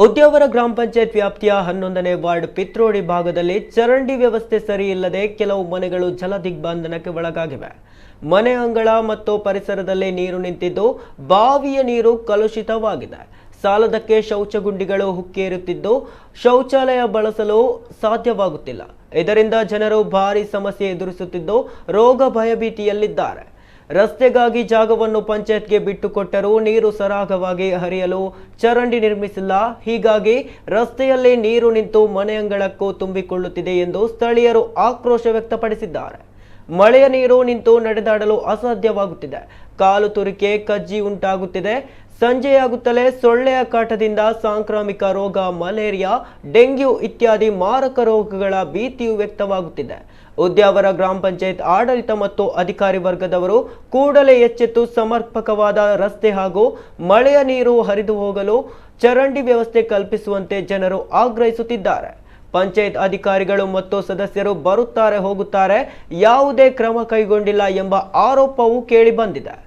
Udyavara ಗ್ರಾಮ ಪಂಚಾಯತ್ ವ್ಯಾಪ್ತಿಯ 11ನೇ ward Pitrodi ಭಾಗದಲ್ಲಿ ಚರಂಡಿ ವ್ಯವಸ್ಥೆ ಸರಿಯಿಲ್ಲದೆ ಕೆಲವು ಮನೆಗಳು ಜಲದಿಗ್ಬಂಧನಕ್ಕೆ ಒಳಗಾಗಿವೆ. ಮನೆ ಅಂಗಳ ಮತ್ತು ಪರಿಸರದಲ್ಲಿ ನೀರು ನಿಂತಿದ್ದು ಬಾವಿಯ ನೀರು ಕಲುಷಿತವಾಗಿದೆ. ಸಾಲದಕ್ಕೆ ಶೌಚಗುಂಡಿಗಳು ಹುಕ್ಕೇರುತ್ತಿದ್ದು ಶೌಚಾಲಯ ಬಳಸಲು ಸಾಧ್ಯವಾಗುತ್ತಿಲ್ಲ. ಇದರಿಂದ ಜನರು ಭಾರಿ ಸಮಸ್ಯೆ ಎದುರಿಸುತ್ತಿದ್ದು ರೋಗ ಭಯಭೀತಿಯಲ್ಲಿದ್ದಾರೆ. ರಸ್ತೆಗಾಗಿ ಜಾಗವನ್ನು ಪಂಚಾಯತ್ಗೆ ಬಿಟ್ಟುಕೊಟ್ಟರೂ ನೀರು ಸರಾಗವಾಗಿ ಹರಿಯಲು ಚರಂಡಿ ನಿರ್ಮಿಸಿಲ್ಲ. ಹೀಗಾಗಿ ರಸ್ತೆಯಲ್ಲಿ ನೀರು ನಿಂತು ಮನೆಯಂಗಳಕ್ಕೂ ತುಂಬಿಕೊಳ್ಳುತ್ತಿದೆ ಎಂದು ಸ್ಥಳೀಯರು ಆಕ್ರೋಶ ವ್ಯಕ್ತಪಡಿಸಿದ್ದಾರೆ. ಮಳೆಯ ನೀರು ನಿಂತು ನಡೆದಾಡಲು ಅಸಾಧ್ಯವಾಗುತ್ತಿದೆ. ಕಾಲು ತುರಿಕೆ, ಕಜ್ಜಿ ಉಂಟಾಗುತ್ತಿದೆ. ಸಂಜೆಯಾಗುತ್ತಲೇ ಸೊಳ್ಳೆಯ ಕಾಟದಿಂದ ಸಾಂಕ್ರಾಮಿಕ ರೋಗ, ಮಲೇರಿಯಾ, ಡೆಂಗ್ಯೂ ಇತ್ಯಾದಿ ಮಾರಕ ರೋಗಗಳ ಭೀತಿಯು ವ್ಯಕ್ತವಾಗುತ್ತಿದೆ. ಉದ್ಯಾವರ ಗ್ರಾಮ ಪಂಚಾಯತ್ ಆಡಳಿತ ಮತ್ತು ಅಧಿಕಾರಿ ವರ್ಗದವರು ಕೂಡಲೇ ಎಚ್ಚೆತ್ತು ಸಮರ್ಪಕವಾದ ರಸ್ತೆ ಹಾಗೂ ಮಳೆಯ ನೀರು ಹರಿದು ಹೋಗಲು ಚರಂಡಿ ವ್ಯವಸ್ಥೆ ಕಲ್ಪಿಸುವಂತೆ ಜನರು ಆಗ್ರಹಿಸುತ್ತಿದ್ದಾರೆ. ಪಂಚಾಯತ್ ಅಧಿಕಾರಿಗಳು ಮತ್ತು ಸದಸ್ಯರು ಬರುತ್ತಾರೆ ಹೋಗುತ್ತಾರೆ, ಯಾವುದೇ ಕ್ರಮ ಕೈಗೊಂಡಿಲ್ಲ ಎಂಬ ಆರೋಪವೂ ಕೇಳಿಬಂದಿದೆ.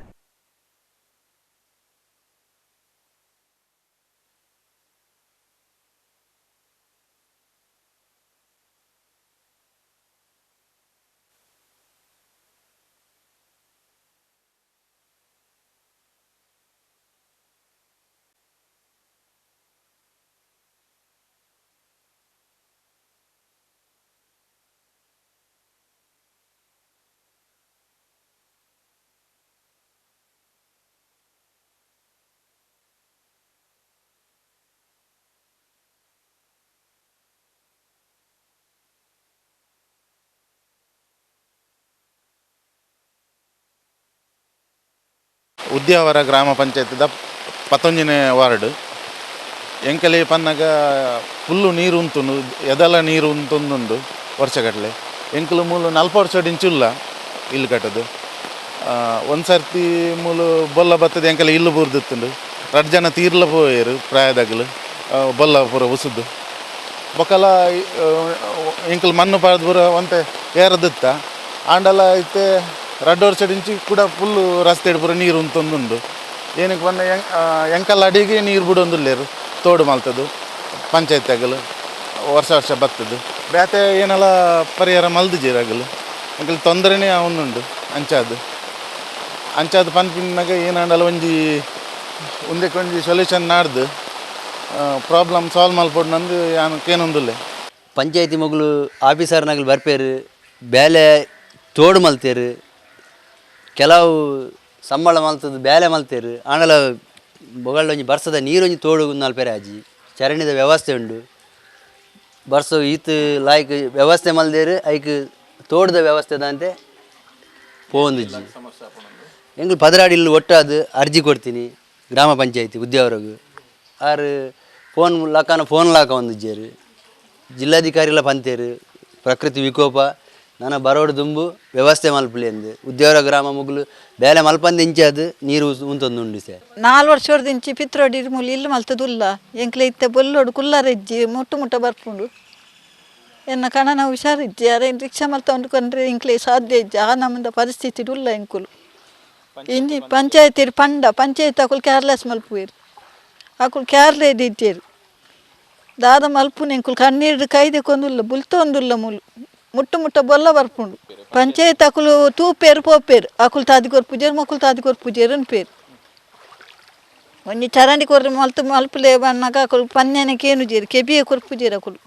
ಉದ್ಯಾವರ ಗ್ರಾಮ ಪಂಚಾಯತ್ದ 19ನೇ ವಾರ್ಡ್ ಎಂಕಲೆ ಪನ್ನಗ ಫುಲ್ಲು ನೀರು ಉಂತುಂಡು, ಎದಲ ನೀರು ಉಂತೊಂದುಂಡು ವರ್ಷಗಟ್ಟಲೆ. ಎಂಕಲು ಮೂಲು 40 ವರ್ಷ ಇಂಚುಲ್ಲ ಇಲ್ಲು ಕಟ್ಟದು. ಒಂದು ಸರ್ತಿ ಮೂಲು ಬೊಲ್ಲ ಬತ್ತದ ಎಂಕಲೆ ಇಲ್ಲು ಬೂರ್ದಿತ್ತುಂಡು. 2 ಜನ ತೀರ್ಲ ಪೋಯರು ಪ್ರಾಯದಾಗಲು ಬೊಲ್ಲ ಪೂರ ಉಸುದು ಬೊಕಲ. ಎಂಕಲು ಮಣ್ಣು ಪಾಡ್ದು ಪೂರ ಒಂತೆ ಏರದಿತ್ತ ಆಂಡಲ ಇತ್ತೆ 2 ವರ್ಷ ಇಂಚು ಕೂಡ ಫುಲ್ಲು ರಸ್ತೆ ಪೂರ ನೀರು ಉಂತೊಂದುಂಡು. ಏನಕ್ಕೆ ಬಂದ ಎಂಕಲ್ ಅಡಿಗೆ ನೀರು ಬಿಡೊಂದುಲ್ಲೇರು ತೋಡು ಮಲ್ತದ್ದು ಪಂಚಾಯತ್ ಆಗಲು ವರ್ಷ ವರ್ಷ ಬತ್ತದು ಬೇತೆ ಏನೆಲ್ಲ ಪರಿಹಾರ ಮಲ್ದಿಜೇರು ಆಗಲು ಎಂಕಲ್ ತೊಂದರೆನೇ ಅವನುಂಡು. ಅಂಚಾದು ಅಂಚಾದು ಪನ್ಪಿನಾಗ ಏನಾಂಡಲ ಒಂಜಿ ಒಂದಕ್ಕೆ ಒಂಜಿ ಸೊಲ್ಯೂಷನ್ ನಾಡ್ದು ಪ್ರಾಬ್ಲಮ್ ಸಾಲ್ವ್ ಮಲ್ಪೊಡು ನಂದು ಯಾನು ಕೇನೊಂದುಲ್ಲೆ. ಪಂಚಾಯತಿ ಮಗಳು ಆಫೀಸರ್ನಾಗಲು ಬರ್ಪೇರು, ಬೇಲೆ ತೋಡು ಮಲ್ತೇರು, ಕೆಲವು ಸಂಬಳ ಮಲ್ತದ್ದು ಬೇಲೆ ಮಲ್ತೇರು. ಆಂಡಲ ಬೊಗಳ್ಳ ಒಂಜಿ ಬರ್ಸದ ನೀರೊಂಜಿ ತೋಡು ನಲ್ಪೆರೆ ಆಜಿ. ಚರಣಿದ ವ್ಯವಸ್ಥೆ ಉಂಡು. ಬರ್ಸ ಈತ್ ಲಾಯ್ಕ್ ವ್ಯವಸ್ಥೆ ಮಲ್ದೇರು, ಐಕ್ ತೋಡದ ವ್ಯವಸ್ಥೆ ದಾಂತೆ ಪೋವೊಂದಿಜ್ಜಿ. ಎಂಗ್ಲು 16 ಇಲ್ಲು ಒಟ್ಟಾದ್ ಅರ್ಜಿ ಕೊಡ್ತೀನಿ ಗ್ರಾಮ ಪಂಚಾಯತಿ ಉದ್ಯಾವರಗು. ಆರು ಫೋನ್ ಲಾಕಾನ ಫೋನ್ ಲಾಕ ಒಂದಿಜ್ಜೇರು. ಜಿಲ್ಲಾಧಿಕಾರಿಲ ಪಂತೇರು ಪ್ರಕೃತಿ ವಿಕೋಪ ನನ ಬರೋಡು ದುಂಬು ವ್ಯವಸ್ಥೆ ಮಲ್ಪಲಿ ಅಂದು. ಉದ್ಯಾವರ ಗ್ರಾಮ ಮುಗ್ಲು ಬೇಲೆ ಮಲ್ಪಂದು ಇಂಚೆ ಅದು ನೀರು ಉಂತೊಂದುಂಡು ಸರ್. 4 ವರ್ಷದಿಂಚಿ ಪಿತ್ರೋಡಿ ಮೂಲು ಇಲ್ಲು ಮಲ್ತದುಲ್ಲ. ಎಂಕ್ಲೆ ಇತ್ತೆ ಬೊಲ್ಲೋಡು ಕುಲ್ಲರೆಜ್ಜಿ ಮುಟ್ಟು ಮುಟ್ಟ ಬರ್ಪುಂಡು. ಎನ್ನ ಕಣನ ಹುಷಾರಿಜ್ಜಿ, ಅರೆ ರಿಕ್ಷಾ ಮಲ್ತ ಉಂಡುಕೊಂಡ್ರೆ ಎಂಕ್ಲೆ ಸಾಧ್ಯ ಇಜ್ಜಿ. ಆ ನಮ್ಮದ ಪರಿಸ್ಥಿತಿ ಉಲ್ಲ ಎಂಕುಲು. ಇಂಜಿ ಪಂಚಾಯತಿ ಪಂಡ ಪಂಚಾಯತ್ ಅಕುಲು ಕೇರ್ಲೆಸ್ ಮಲ್ಪುವೆರು, ಅಕುಲು ಕೇರ್ಲೇ ಇಜ್ಜೇರು. ದಾದ ಮಲ್ಪುನ ಎಂಕುಲು ಕಣ್ಣೀರು ಕೈದೆ ಕೊಂದುಲ್ಲ ಬುಲ್ತೊಂದುಲ್ಲ. ಮೂಲು ಮುಟ್ಟು ಮುಟ್ಟ ಬೊಲ್ಲ ಬರ್ಪುಂಡು. ಪಂಚಾಯತ್ ಅಕುಲು ತೂಪೇರು ಪೋಪೇರು, ಅಕುಲು ತಾದಿ ಕೊರ್ಪುಜೇರು, ಮೊಕುಲು ತಾದಿ ಕೊರ್ಪುಜೇರು ಅನ್ಪೇರು. ಒಂಜಿ ಚರಂಡಿ ಕೊರ್ರೆ ಮಲ್ತು ಮಲ್ಪುಲೆ ಬನ್ನಾಗ ಅಕುಲು ಪನ್ಯನೆ ಕೇನುಜೇರು, ಕೆಬಿಯೇ ಕೊರ್ಪುಜೇರು ಅಕುಲು.